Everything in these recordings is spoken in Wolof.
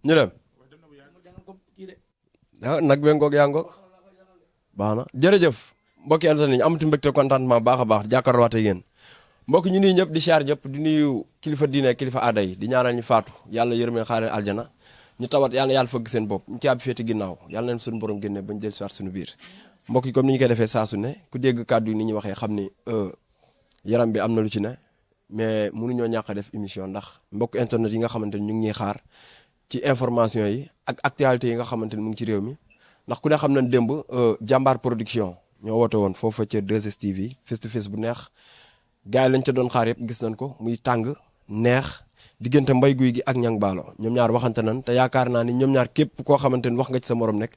ñu dem ah nag bee ngoog yaa ngoog baax na jërëjëf mbokki internet ñu amatu mbégte contentement baax a baax jàkkaarloowaate yéen mbokk ñu nuyu ñëpp di siyaar ñëpp di nuyu kilifa diine kilifa aada yi di ñaanal ñu faatu yàlla yërmeen xaareel aljana ñu tawat yàlla fëgg seen bopp ñu caabi féeti ginnaaw yàlla leen suñu borom génne bañ del siwaat suñu biir mbokk yi comme ni ñu koy defee saa su ne ku dégg kàddu yi ni ñu waxee xam ni yaram bi am na lu ci ne mais mënuñoo ñàkk a def émission ndax mbokk internet yi nga xamante ni ñu ngi ñuy xaar ci information yi ak actualité yi nga xamante ni mu ngi ci réew mi ndax ku ne xam nañ démb jàmbaar production ñoo woote woon foofa ca 2STV face to face bu neex gars yi lañ ca doon xaar yëpp gis nañ ko muy tàng neex diggante mbay guy gi ak ñang baalo ñoom ñaar waxante nañ te yaakaar naa ni ñoom ñaar képp koo xamante ni wax nga ci sa morom nekk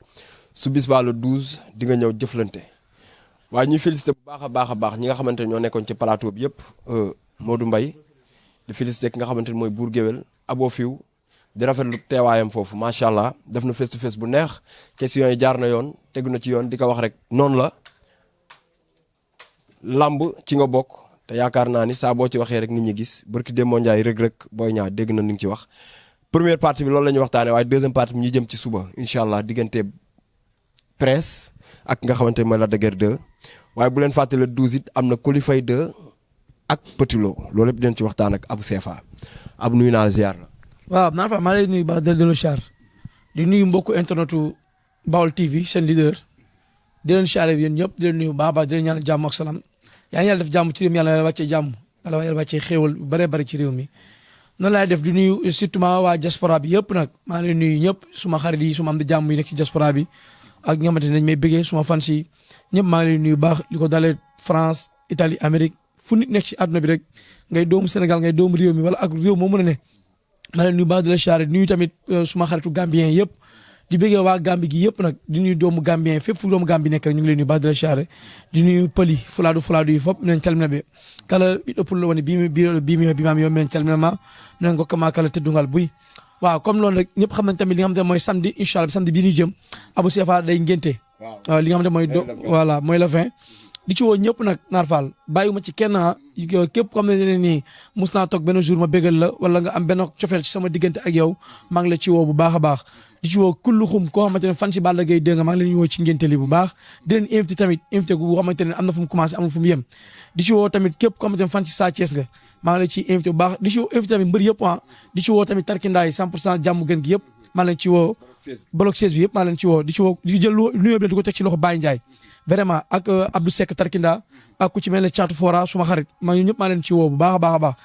su bis baa le 12 di nga ñëw jëflante waaye ñuy félicité bu baax a baax ñi nga xamante ni ñoo nekkoon ci plateau bi yëpp Modou Mbaye di félicité ki nga xamante ni mooy buur géwél abo fiw di rafetlu teewaayam foofu macha allah def na face to face bu neex question yi jaar na yoon tegu na ci yoon di ko wax rek noonu la lamb ci nga bokk te yaakaar naa ni saa boo ci waxee rek nit ñi gis barki Demba Ndiaye rëg-rëg booy ñaar dégg na ni nga ci wax. première partie bi loolu la ñuy waxtaanee waaye deuxième partie bi ñu jëm ci suba incha allah diggante presse ak nga xamante ne mooy Lac de Guiers 2 waaye bu leen fàtte le 12 it am na Colifay 2 ak Petit Lo loolu yëpp dinañ ci waxtaan ak Abou Sefa Abou nuyu naa la ziar la. waaw naan fa maa lay nuyu baax dellu char di nuyu mbokku internetu Baol TV seen leader di leen char yéen ñëpp di leen nuyu baax baax di leen ñaanal jàmm ak salaam yaa ngi yàlla def jàmm ci réew mi yàlla wàccee jàmm yàlla wàccee xéewal bu bëree bëri ci réew mi noonu laay def di nuyu surtout waa diaspora bi yëpp nag maa ngi leen nuyu ñëpp suma xarit yi suma am di jàmm yi nekk ci diaspora bi ak ñi nga xamante ne dañ may bëggee suma fans yi ñëpp maa ngi leen nuyu baax li ko dalee France Italie Amérique fu nit nekk ci àdduna bi rek ngay doomu Sénégal ngay doomu réew mi wala ak réew moo mën a ne maa leen nuyu baax di la charré nuyu tamit suma xaritu Gambien yëpp di bëggee waa Gambi gi yëpp nag di nuyu doomu Gambien fépp fu doomu Gambi nekk rek ñu ngi leen nuyu baax di la charré di nuyu pëli fulaadu yi fop minen calmina ɓe kala ɓiɗɗo pullo woni bimami yo minen calminama minen gokkama kala teddungal buy waaw comme loolu rek ñëpp xam nañ tamit li nga xamante ne mooy samedi incha allah samedi bii ñu jëm Abou Sefa day ngénte waaw li nga xamante mooy voilà mooy la 20 di ci woo ñëpp nag naar faal bàyyiwuma ci kenn képp ko xam ne nii mus naa toog benn jour ma bégal la wala nga am benn cofeel ci sama diggante ak yow maa ngi la ci woo bu baax a baax di ci woo kullu xum koo xamante ne fan si Balla Gaye dégg nga maa ngi leen woo ci ngénte li bu baax di leen invité tamit invité bu xamante ne am na fu mu commencé amul fu mu yem di ci woo tamit képp koo xamante ne fan si Sa Thiès nga maa ngi leen ciy invité bu baax di ci woo invité tamit mbër yëpp di ci woo tamit tarkindaay 100% jàmm gën gi yëpp maa leen ci woo bloc 16 bi yëpp maa leen ci woo di ci woo di jël nuyoo bi di ko teg ci loxo Baye Ndiaye vraiment ak Abdou Seck Tarkinda ak ku ci mel ne Thiatou Fora suma xarit maa ñëpp maa leen ci woo bu baax a baax a baax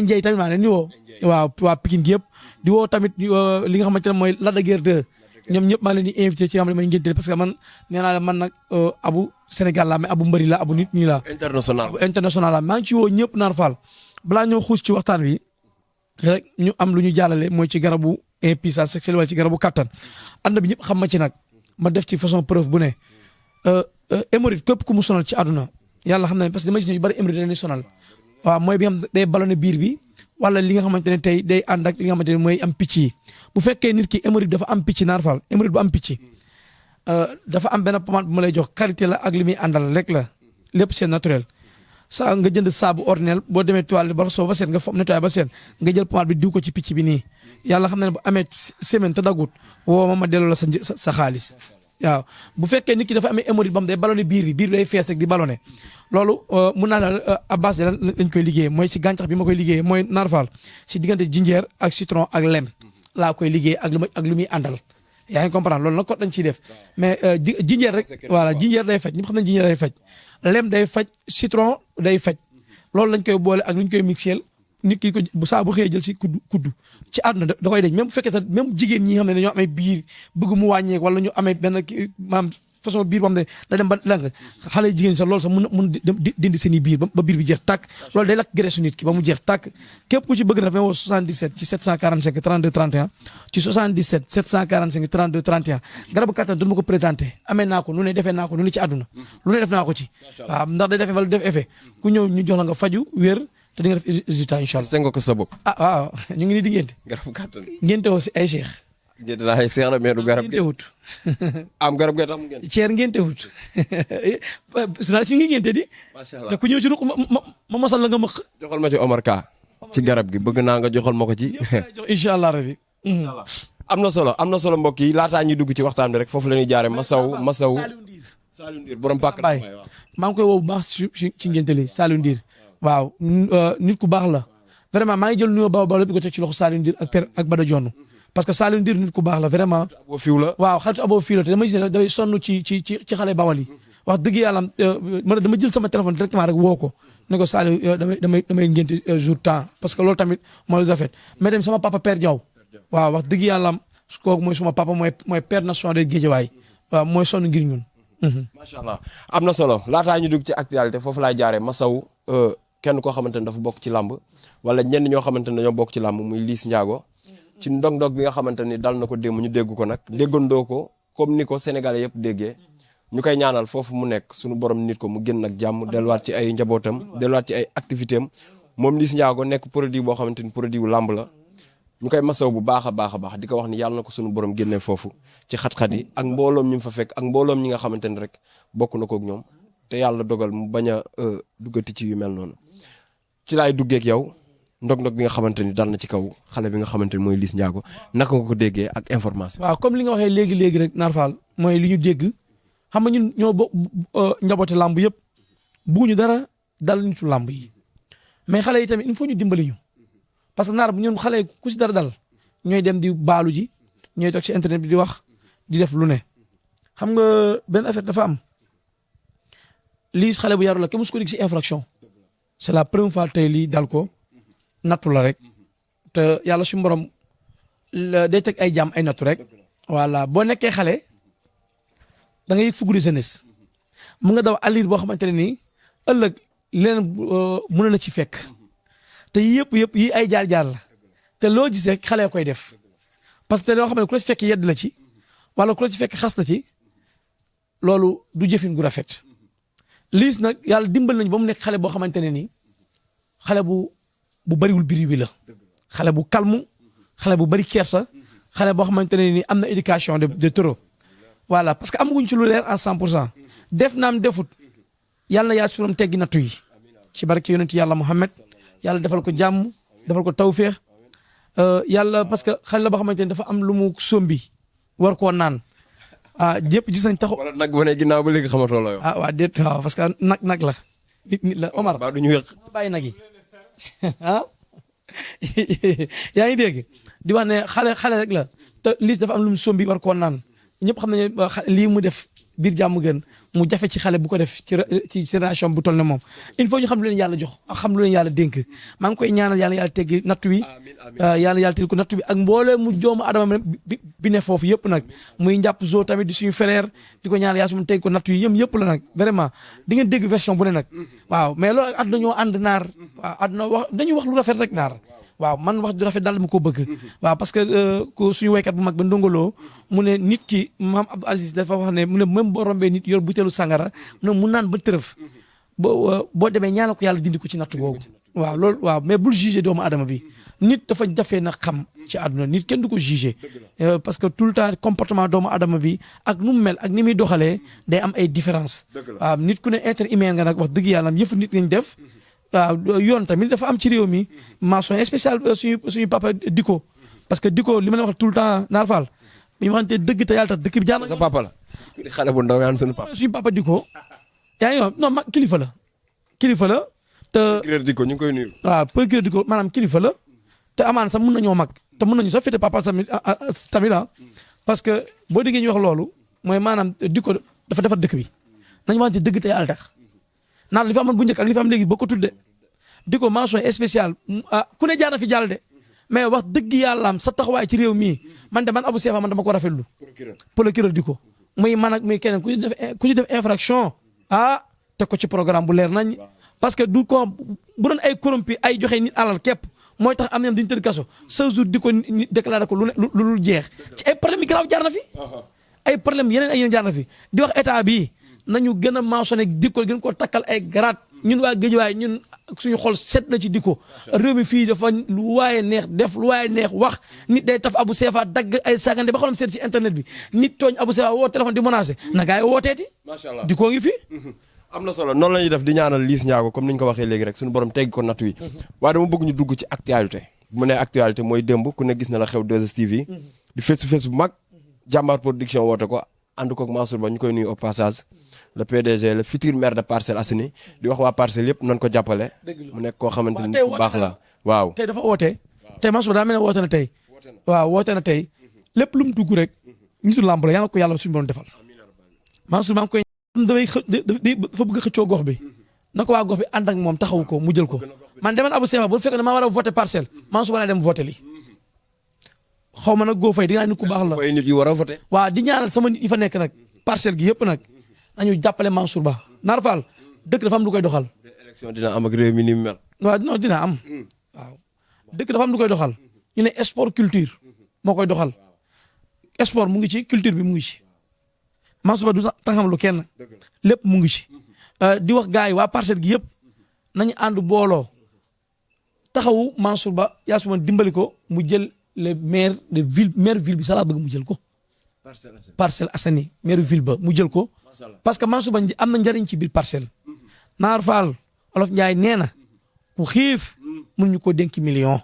Ndiaye tamit maa leen di woo waaw waa Pikine gi yëpp di woo tamit li nga xamante ne mooy Lac de Guiers 2 ñoom ñëpp maa leen di invité ci nga xam ne may ngénte parce que man nee naa la man nag Abou Sénégal la mais Abou mbëri la Abou nit ñi la international la maa ngi ci woo ñëpp naar faal balaa ñoo xuus ci waxtaan wi rek ñu am lu ñu jàllale mooy ci garabu impuissance sexuelle wala ci garabu kattan ànd bi ñëpp xam ma ci nag ma def ci façon preuve bu ne hémorroïde képp ku mu sonal ci àdduna yàlla xam na parce que dama gis ñu bari hémorroïde dañuy sonal waaw mooy bi nga xam day ballonné biir bi wala li nga xamante ne tey day ànd ak li nga xamante ne mooy am picc yi bu fekkee nit ki hémorroïde dafa am picc naar faal hémorroïde bu am picc dafa am benn pommade bu ma lay jox qualité la ak li muy àndal rek la lépp c'est naturel saa nga jënd saabu ordinaire boo demee toile ba soo ba seet nga foog nettoyé ba seet nga jël pommade bi diw ko ci picc bi nii yàlla xam na ne bu amee semaine te dagut woo ma delloo la sa xaalis waaw bu fekkee nit ki dafa amee hémorroïde ba mu day ballonné biir bi day fees rek di ballonné loolu mun naa la à base de lan lañ koy liggéey mooy si gàncax bi ma koy liggéey mooy narfal si diggante jinjeer ak citron ak lem laa koy liggéey ak lu muy àndal yaa ngi comprendre loolu nag ko dañ ciy def mais jinjeer rek voilà jinjeer day faj ñëpp xam nañ jinjeer day faj lem day faj citron day faj loolu lañ koy boole ak lu ñu koy mixeel nit ki ko bu saa bu xëyee jël si kuddu ci àdduna da koy deñ même bu fekkee sax même jigéen ñi xam ne dañoo amee biir bëgg mu wàññeeku wala ñu amee benn maam façon biir boo xam ne da dem ba lang xale jigéen sax loolu sax mun dindi seen i biir ba biir bi jeex tàkk loolu day lakk graisse nit ki ba mu jeex tàkk képp ku ci bëgg na fa woo 77 ci 745 32 31 ci 77 745 32 31 garabu kattan du ma ko présenté amee naa ko nu ne defee naa ko nu ne ci àdduna lu ne def naa ko ci waaw ndax day defee wala def effet ku ñëw ñu jox la nga faju wér te di nga def résultat incha allah. nga ko sa bopp. ah waaw ñu ngi nii di ngénte. garabu kattan. ngénte woo si ay cheikh. ngénte naa ay cheikh la mais du garab ngénte wut. am garab gee tax mu ngénte. ceer ngénte wut. si ngi ngénte di. macha allah te ku ñëw ci ruq ma mosal la nga mëq. joxal ma ci Omar Ka. ci garab gi bëgg naa nga joxal ma ko ci. jox incha allah rabi. am na solo mbokk yi laataa ñuy dugg ci waxtaan bi rek foofu la ñuy jaare Massaw Saliou Ndir borom pàkk baay maa ngi koy woo bu baax ci ngénte li Saliou Ndir waaw nit ku baax la vraiment maa ngi jël nuyoo ba lépp ko teg ci loxo Saliou Ndir ak père ak Bada Jonn parce que Saliou Ndir nit ku baax la vraiment waaw xaritu Abo Fiw la te dama gis ne day sonn ci xale bawal yi wax dëgg yàlla man dama jël sama téléphone directement rek woo ko ne ko Saliou damay ngénte jour temps parce que loolu tamit mooy rafet mais tamit sama papa père Diaw waaw wax dëgg yàlla kooku mooy suma papa mooy père national de Guédiawaye waaw mooy sonn ngir ñun macha allah am na solo laataa ñu dugg ci actualité foofu laay jaaree Massaw kenn koo xamante ne dafa bokk ci làmb wala ñenn ñoo xamante ne dañoo bokk ci làmb muy Liss Ndiago ci ndog-ndog bi nga xamante ni dal na ko démb ñu dégg ko nag déggandoo ko comme ni ko Sénégalais yëpp déggee ñu koy ñaanal foofu mu nekk suñu borom nit ko mu génn ak jàmm delluwaat ci ay njabootam delluwaat ci ay activité am moom Liss Ndiago nekk produit boo xamante ni produit wu làmb la ñu koy masaw bu baax a baax di ko wax ni yàlla na ko suñu borom génnee foofu ci xat-xat yi ak mbooloom ñu fa fekk ak mbooloom ñi nga xamante ni rek bokk na ko ak ñoom te yàlla dogal mu bañ a duggati ci yu mel noonu ci laay duggee ak yow ndog-ndog bi nga xamante ni dal na ci kaw xale bi nga xamante ni mooy Liss Ndiago naka nga ko déggee ak information. waaw comme li nga waxee léegi rek Naar Fall mooy li ñu dégg xam nga ñun ñoo bokk njaboote làmb yëpp bugguñu dara dal nitu làmb yi mais xale yi tamit il faut ñu dimbali ñu. parce que naar ñun xale ku si dara dal ñooy dem di baalu ji ñooy toog ci internet bi di wax di def lu ne xam nga benn affaire dafa am Liss xale bu yaru la kenn musu ko dégg si infraction c'est la première fois tey lii dal ko nattu la rek te yàlla suñu borom day teg ay jàmm ay nattu rek voilà boo nekkee xale da nga yëg fugu de jeunesse mu nga daw alir boo xamante ne nii ëllëg leneen mën na ci fekk. te yëpp yi ay jaar-jaar la te loo gis rek xale koy def parce que loo xam ne ku la ci fekk yedd la ci wala ku la ci fekk xas la ci loolu du jëfin gu rafet Liss nag yàlla dimbal nañu ba mu nekk xale boo xamante ne nii xale bu bariwul biri bi la xale bu calme xale bu bari kersa xale boo xamante ne nii am na éducation de trop voilà parce que amaguñ ci lu leer à 100% def naam defut yàlla na yaa suram teggi nattu yi ci barke yonent yàlla Muhammad yàlla defal ko jàmm defal ko tawféex yàlla parce que xale la boo xamante ne dafa am lu mu sombi war koo naan ñëpp gis nañ taxu. wala nag bu ne ginnaaw ba léegi xamatoo la yow. waa déet waaw parce que nag la nit la Omar. ba du ñu yëq. bàyyi nag yi yaa ngi dégg di wax ne xale rek la te Liss dafa am lu mu sombi war koo naan ñëpp xam nañu lii mu def biir jàmm gën mu jafe ci xale bu ko def ci génération bu toll ne moom il faut ñu xam lu leen yàlla jox ak xam lu leen yàlla dénk maa ngi koy ñaanal yàlla teggi nattu wi yàlla teggi ko nattu bi ak mboolee mu joomu adama bi ne foofu yëpp nag muy njàpp zo tamit di suñu frère di ko ñaanal yàlla su mu teggi ko nattu yi yëpp la nag vraiment di ngeen dégg version bu ne nag waaw mais loolu àdduna ñoo ànd naar waaw àdduna wax dañuy wax lu rafet rek naar waaw man wax du rafet daal dama ko bëgg waaw parce que suñu waykat bu mag ba ndongoloo mu ne nit ki maam Abdou Aziz dafa wax ne mu ne même boo rombee nit yor butéelu sangara mu naan ba tërëf boo demee ñaanal ko yàlla dindi ko ci natt googu waaw loolu waaw mais bul juger doomu adama bi nit dafa jafee na xam ci àdduna nit kenn du ko juger parce que tout le temps comportement doomu adama bi ak nu mu mel ak ni muy doxalee day am ay différence waaw nit ku ne être humain nga nag wax dëgg yàlla yëfu nit lañ def waaw yoon tamit dafa am ci réew mi mention spéciale suñu papa Diko parce que Diko li ma la wax tout le temps Naar Fall bi ñu waxante dëgg te yàlla tax dëkk bi jaar na sa papa la xale bu ndaw yaan suñu papa Diko yaa ngi wax non ma kilifa la te procureur Diko ñu ngi koy nuyu waaw procureur Diko maanaam kilifa la te amaan sax mun nañoo mag te mun nañu sax féete papa tamit parce que boo déggee ñu wax loolu mooy maanaam Diko dafa defar dëkk bi nañu waxante dëgg te yàlla tax naan li fa amoon bu njëkk ak li fa am léegi boo ko tudde Diko mention spéciale ku ne jaar na fi jàll de mais wax dëgg yàlla am sa taxawaay ci réew mii man Abou Sefa man dama ko rafetlu procureur Diko muy man ak muy keneen ku ci def infraction teg ko ci programme bu leer nañ parce que du ko bu doon ay corrompu ay joxe nit alal képp mooy tax am na duñu tëdd kaso ce jour Diko déclaré ko lu jeex ci ay problème yi garaaw jaar na fi ay problème yeneen ay yeneen jaar na fi di wax état bi nañu gën a mentionné Diko gën koo takkal ay garaat ñun waa Guédiawaye ñun suñu xol set na ci Diko réew mi fii dafa lu waaye neex def lu waaye neex wax nit day taf Abou Sefa dagg ay sagande ba xolam seet ci internet bi nit tooñ Abou Sefa woo téléphone di menacé na gaa yi wooteeti macha allah Diko ngi fi am na solo noonu la ñuy def di ñaanal Liss Ndiago comme ni ñu ko waxee léegi rek suñu borom tegg ko nattu yi waaye dama bëgg ñu dugg ci actualité bu mu ne actualité mooy démb ku ne gis na la xew 2STV di face to face bu mag jàmbaar production woote ko ànd koog Mansour Ba ñu koy nuyu au passage le PDG le futur maire de Parcelles Assainies di wax waa Parcelles yëpp nañ ko jàppale mu nekk koo xamante ni bu baax la waaw tey dafa woote tey Mansour Ba daa mel ne woote na tey waaw woote na tey lépp lu mu dugg rek nitu làmb la yàlla ko yàlla suñu borom defal Mansour maa ngi koy dafa bëgg a xëccoo gox bi na ko waa gox bi ànd ak moom taxawu ko mu jël ko man demen Abou Sefa bu fekkee ne maa war a voté Parcelles Mansour Ba naa dem voté li xaw ma nag Go Faye di nga nit ku baax la fay nit yi war a voté waaw di ñaanal sama nit yi fa nekk nag Parcelles gi yëpp nag nañu jàppale Mansour Ba Naar Fall dëkk dafa am lu koy doxal élection dina am ak réew mi ni mu mel waaw non dina am waaw dëkk dafa am lu koy doxal ñu ne sport culture moo koy doxal sport mu ngi ci culture bi mu ngi ci Mansour Ba du sax taxam lu kenn lépp mu ngi ci di wax gars yi waa Parcelles gi yëpp nañu ànd booloo taxawu Mansour Ba yaa su ma dimbali ko mu jël les maire de ville maire ville bi sax laa bëgg mu jël ko Parcelles Assainies maire ville ba mu jël ko parce que Mansour Ba am na njëriñ ci biir parcelle Naar Fall Olof Ndiaye nee na ku xiif mun ñu ko dénk million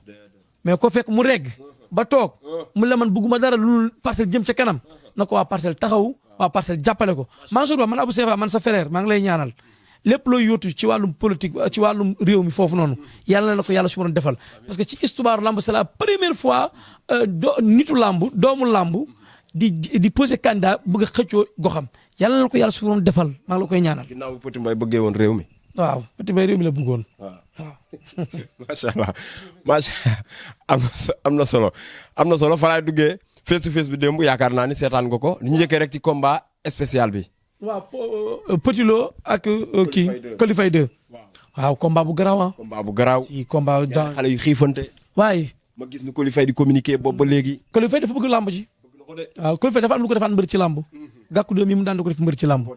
mais ko fekk mu regg ba toog mu la man bëgguma dara lu parcelle jëm ca kanam na ko waa parcelle taxaw waa parcelle jàppale ko Mansour Ba man Abou Sefa man sa frère maa ngi lay ñaanal lépp looy yóotu ci wàllum politique ci wàllum réew mi foofu noonu yàlla na ko yàlla su ma doon defal parce que ci histoire lamb c'est la première fois nitu lamb doomu lamb di poser candidat bëgg a xëccoo goxam yàlla na ko yàlla su ma doon defal maa ngi la koy ñaanal. ginnaaw bu Petit Mbaye bëggee woon réew mi. waaw Petit Mbaye réew mi la bëggoon. waaw macha allah am na solo am na solo fa laay duggee face to face bi démb yaakaar naa ni seetaan nga ko ñu njëkkee rek ci combat spécial bi. waaw Petit Lo ak kii Coly Faye 2. waaw combat bu garaaw combat bu garaaw. si combat dans xale yu xiifante. waaye. ma gis ni Coly Faye di communiquer boobu ba léegi. Coly Faye dafa bëgg làmb ji. waaw Coly Faye dafa am lu ko defaat mbër ci làmb. gàkku doom yi mu daan ko def mbër ci làmb.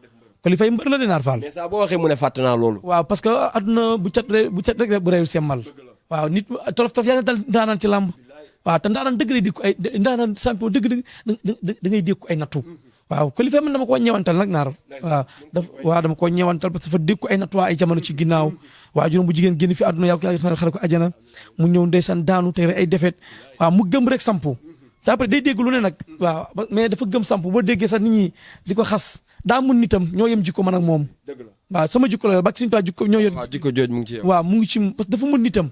Coly Faye mbër la de Naar Fall. mais saa boo waxee mu ne fàtte naa loolu. waaw parce que adduna bu cat rek bu réew semmal. waaw nit tolof yaa ngi dal ndaanaan ci làmb. waaw te ndaanaan dëgg lay di ko ay ndaanaan champion dëgg da ngay dégg ko ay nattu. waaw Coly Faye man dama koo ñewantal nag Naar. waaw dama koo ñewantal parce que dafa dégg ko ay nattu ay jamono ci ginnaaw. waa juróom bu jigéen génn fi àdduna yàlla xare ko ajana mu ñëw ndeysaan daanu tey ay defet waaw mu gëm rek sampu te après day dégg lu ne nag waaw mais dafa gëm sampu boo déggee sax nit ñi di ko xas daa mun nitam ñoo yem jikko man ak moom waaw sama jikko la ba suñu pa jikko ñoo yor jikko jooj mu ngi ci yow waaw mu ngi ci parce que dafa mun nitam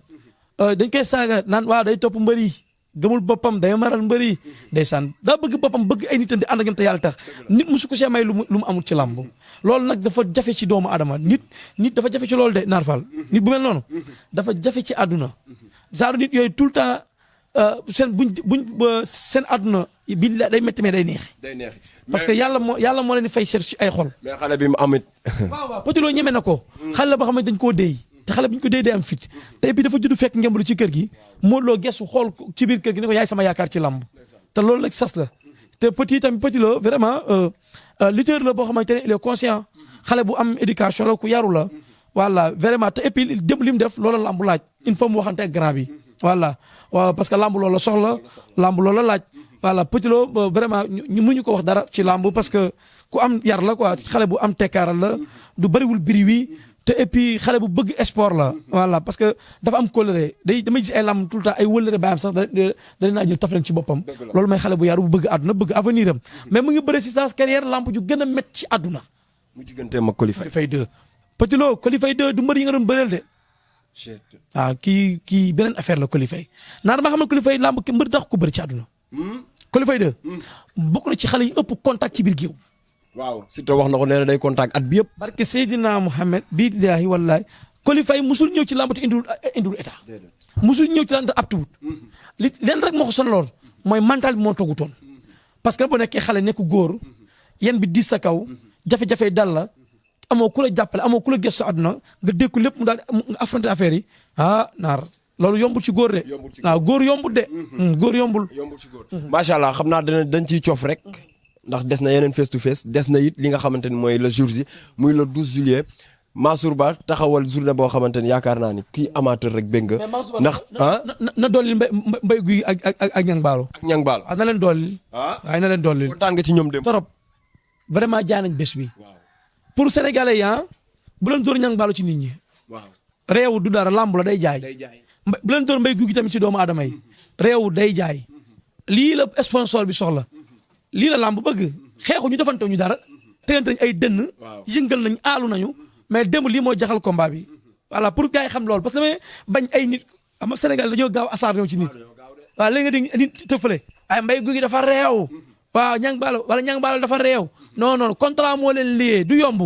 dañ koy saaga naan waaw day topp mbër yi gëmul boppam day maral mbër yi ndeysaan daa bëgg boppam bëgg ay nitam di ànd ak ñoom te yàlla tax nit musu ko see may lu mu amul ci làmb loolu nag dafa jafe ci doomu adama nit dafa jafe ci loolu de Naar Fall nit bu mel noonu dafa jafe ci àdduna genre nit yooyu tout le temps seen àdduna bi day métti mais day neexi parce que yàlla moo leen di fay seet ci ay xol mais xale bi mu amit waaw Petit Lo ñeme na ko xale la ba xam ne dañ koo déy te xale bi ñu ko déy am fit te bi dafa judd fekk ngemblu ci kër gi Modou Lo gestu xool ci biir kër gi ne ko yaay sama yaakaar ci làmb te loolu nag sas la te Petit Lo vraiment lutteur la boo xamante ne il est conscient xale bu am éducation la ku yaru la voilà vraiment te et puis dem li mu def loolu lamb laaj il faut mu waxante ak grand bi voilà waaw parce que lamb loolu la soxla lamb loolu la laaj voilà Petit Lo vraiment ñu mënuñu ko wax dara ci lamb parce que ku am yar la quoi xale bu am tekkaaral la du bëriwul biri wi te et puis xale bu bëgg sport la voilà parce que dafa am kóllëre damay gis ay lamb tout le temps ay wëllëre baayam sax da naa jël taf leen ci boppam loolu may xale bu yaru bu bëgg àdduna bëgg avenir am mais mu ngi bëri si sa carrière lamb ju gën a métti ci àdduna mu digganteem ak Coly Faye 2 Petit Lo Coly Faye 2 du mbër yi nga doon bëreel de waaw kii beneen affaire la Coly Faye naar ma xam ne Coly Faye lamb mbër tax ko bëri ci àdduna Coly Faye 2 bokk na ci xale yi ëpp contact ci biir géew waaw surtout wax na ko nee na day contact at bi yëpp barke Seydina Mohamed billaahi wallaahi Coly Faye musul ñëw ci lamb te indiwul état musul ñëw ci lamb te aptuwut li leen rek moo ko sonaloon mooy mental bi moo toogutoon parce que bu nekkee xale nekk góor yéen bi diis sa kaw jafe-jafe dal la amoo ku la jàppale amoo ku la gëstu àdduna nga dékku lépp mu daal nga affronter affaire yi naar loolu yombul ci góor de waaw góor yombul de góor yombul ci góor macha allah xam naa dañ ciy coof rek ndax des na yeneen face to face des na it li nga xamante ni mooy le jour ji muy le 12 juillet Mansour Ba taxawal journée boo xamante ni yaakaar naa ni kii amateur rek bëgg nga ndax na dolli mbay guy ak ñang baalo na leen dolli waaye na leen dolli kontaan nga ci ñoom dem torop vraiment jaay nañ bés bi pour sénégalais yi bu leen dóor ñang baalo ci nit ñi réew du dara lamb la day jaay bu leen door mbay guy gi tamit ci doomu aadama yi réew day jaay lii la sponsor bi soxla lii la làmb bëgg xeexu ñu defante ñu dara tegante nañ ay dënn yëngal nañ aalu nañu mais démb lii moo jaxal combat bi voilà pour gars yi xam loolu parce que damay bañ ay nit ama Sénégal dañoo gaaw asaar ñëw ci nit waaw léegi nga dégg nit tëfale ay mbay guy gi dafa réew waaw ñang baalo wala ñang baalo dafa réew non non contrat moo leen liyee du yomb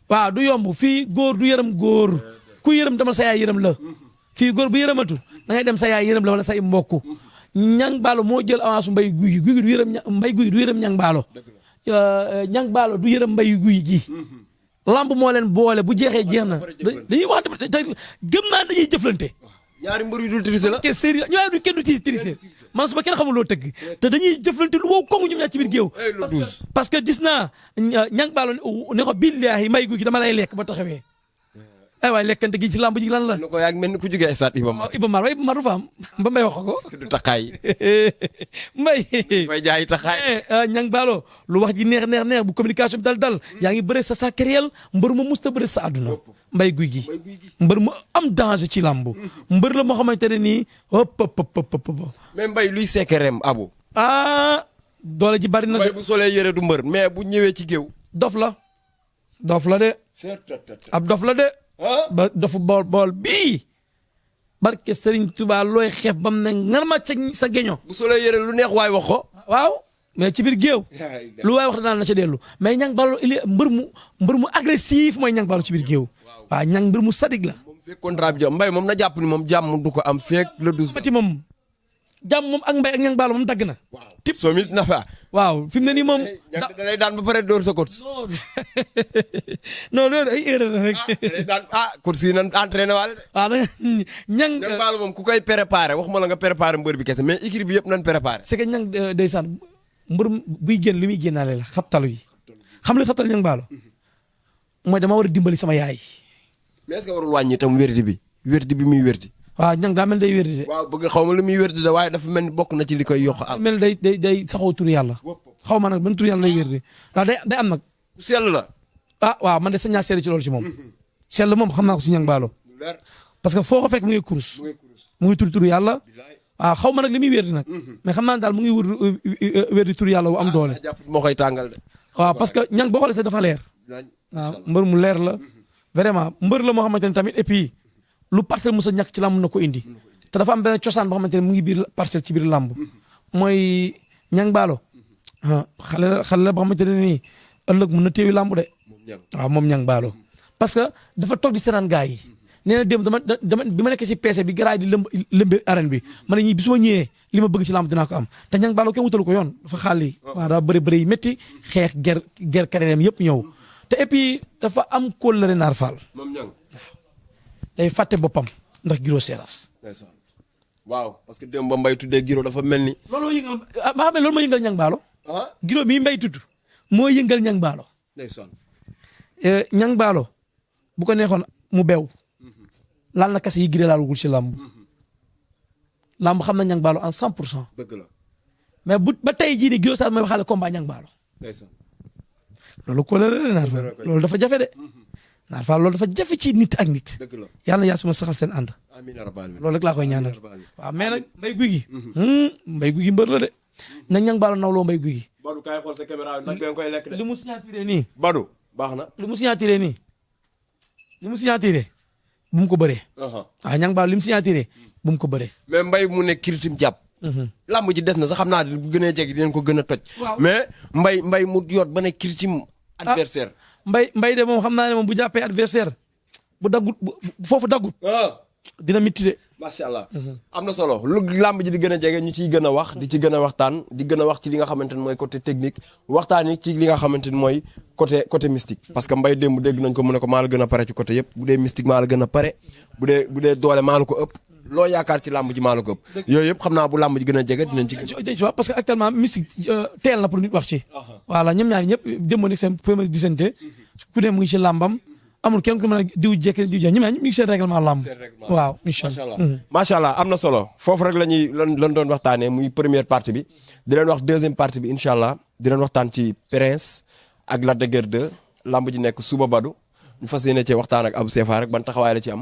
waaw du yomb fii góor du yërëm góor ku yërëm demal sa yaay yërëm la fii góor bu yërëmatu da ngay dem sa yaay yërëm la wala say mbokk ñang baalo moo jël avance mbay guy gi guy gi du yërëm mbay guy gi du yërëm ñang baalo ñang baalo du yërëm mbay guy gi lamb moo leen boole bu jeexee jeex na dañuy wax te gëm naa dañuy jëflante ñaari mbër yu dul triser la ke sérieux ñoo du kenn du triser man suba kenn xamul loo tëgg te dañuy jëflante lu wow kongu ñoom ñaar ci biir géew parce que gis naa ñang baalo ne ko billaahi mbay guy gi dama lay lekk ba taxawee ay waay lekkante gi ci lamb ji lan la ko yaa ngi mel ni ku jógee stade Iba Mar waaye Iba Mar du fa am ba mbay wax ko du taxaay mbay fay jaay taxaay ñang baalo lu wax ji neex bu communication bi dal yaa ngi bëre sa sacréel mbër mu musta bëre sa àdduna mbay guy gi mbër mu am danger ci lamb mbër la moo xamante ne nii hop mais mbay luy sekkereem abu doole ji bari na mbay bu solee yëre du mbër mais bu ñëwee ci géew dof la de ab dof la de ba dofu bool bii barke Serigne Touba looy xeef bam ne ngarma ca sa geño bu solee yëre lu neex waay wax ko waaw mais ci biir géew lu waay wax daan na ca dellu mais ñang baalo il est mbër mu agressif mooy ñang baalo ci biir géew waaw ñang mbër mu sadik la moom fekk contrat bi mbay moom na jàpp ni moom jàmm du ko am fekk le 12 fati moom jàmm moom ak mbay ak ñang baalo moom dagg na tip soo mit na fa waaw fi mu ne nii moom da lay daan ba pare door sa course non loolu ay erreur la rek daan course yi nan entraîné waale de waaw ñang baalo moom ku koy préparé waxuma la nga préparé mbër bi kese mais équipe bi yëpp nan préparé c'est que ñang ndeysaan mbër buy génn li muy génnaale la xabtalu yi xam li xabtal ñang baalo mooy dama war a dimbali sama yaay mais est-ce que warul wàññi itam wérdi bi muy wérdi waaw ñang daa mel day wérdi de waaw bëgg xaw ma lu muy wérdi de waaye dafa mel ni bokk na ci li koy yokk am mel day saxoo turu yàlla xaw ma nag ban turu yàlla lay wérdi waaw day am nag sell la waaw man de sañ naa seede ci loolu ci moom sell moom xam naa ko ci ñang baalo parce que foo ko fekk mu ngi kurus mu ngi turu yàlla waaw xaw ma nag li muy wérdi nag mais xam naa daal mu ngi wérdi turu yàlla wu am doole moo koy tàngal de waaw parce que ñang boo xoolee sax dafa leer waaw mbër mu leer la vraiment mbër la moo xamante ne tamit et puis lu parcelle mos a ñàkk ci làmb na ko indi te dafa am benn cosaan boo xamante ne mu ngi biir parcelle ci biir làmb mooy ñang baalo xale la boo xamante ne nii ëllëg mën na téewi làmb de waaw moom ñang baalo parce que dafa toog di seraan gars yi nee na démb dama bi ma nekk ci PC bi garaay di lëmbe arène bi ma ne ñii bi su ma ñëwee li ma bëgg ci làmb dinaa ko am te ñang baalo kenn wutalu ko yoon dafa xaali waaw daa bëri yi métti xeex ger carrière yëpp ñëw te et puis dafa am kóllëre naar faal day fàtte boppam ndax Giro Seras. waaw parce que démb ba mbay tuddee Giro dafa mel ni. loolu yëngal ma xam ne loolu moo yëngal ñang baalo. Giro mii mbay tudd moo yëngal ñang baalo. ndeysaan. ñang baalo bu ko neexoon mu beew laal na kase yi Giro laalugul ci làmb. làmb xam na ñang baalo en 100%. dëgg la mais bu ba tey jii nii Giro Seras mooy waxaale combat ñang baalo. ndeysaan. loolu ko la naar fa loolu dafa jafe de. naar fa loolu dafa jafe ci nit ak nit. dëgg la yàlla na yaa suma saxal seen ànd. amiin yaa rabbal aalamiin loolu rek laa koy ñaanal. waaw mais nag mbay guy gi. mbay guy gi mbër la de. nag ñang baalo nawloo mbay guy gi. Badou kaay xool sa caméra nag nga koy lekk de. li mu signaturé nii. Badou baax na. li mu signaturé nii. li mu signaturé bu mu ko bëree. waaw ñang baalo li mu signaturé bu mu ko bëree. mais mbay mu ne kiritim jàpp. lamb ji des na sax xam naa bu gënee jege dinañ ko gën a toj. mais mbay mu yoot ba ne kiritim adversaire. mbay de moom xam naa ne moom bu jàppee adversaire bu daggut bu foofu daggut. dina mitti de. macha allah am na solo lu làmb ji di gën a jege ñu ciy gën a wax di ci gën a waxtaan di gën a wax ci li nga xamante ni mooy côté technique waxtaan yi ci li nga xamante ni mooy côté mystique. parce que mbay démb dégg nañ ko mu ne ko maa la gën a pare ci côté yëpp bu dee mystique maa la gën a pare bu dee doole maa la ko ëpp loo yaakaar ci làmb ji maa la ko ëpp. yooyu yëpp xam naa bu làmb ji gën a jege dinañ ci. parce que actuellement mystique teel na pour nit wax ci. voilà ñoom ñaar ñëpp démb nag seen premier disante ku ne mu ngi ci làmbam amul kenn ku mën a diw jekke diw jeex ñu ngi seen règlement làmb. waaw incha allah macha allah am na solo foofu rek la ñuy lan doon waxtaanee muy première partie bi di leen wax deuxième partie bi incha allah di leen waxtaan ci Prince ak Lac de Guiers 2 làmb ji nekk suba Badou ñu fas yéene cee waxtaan ak Abou Sefa rek ban taxawaay la ci am.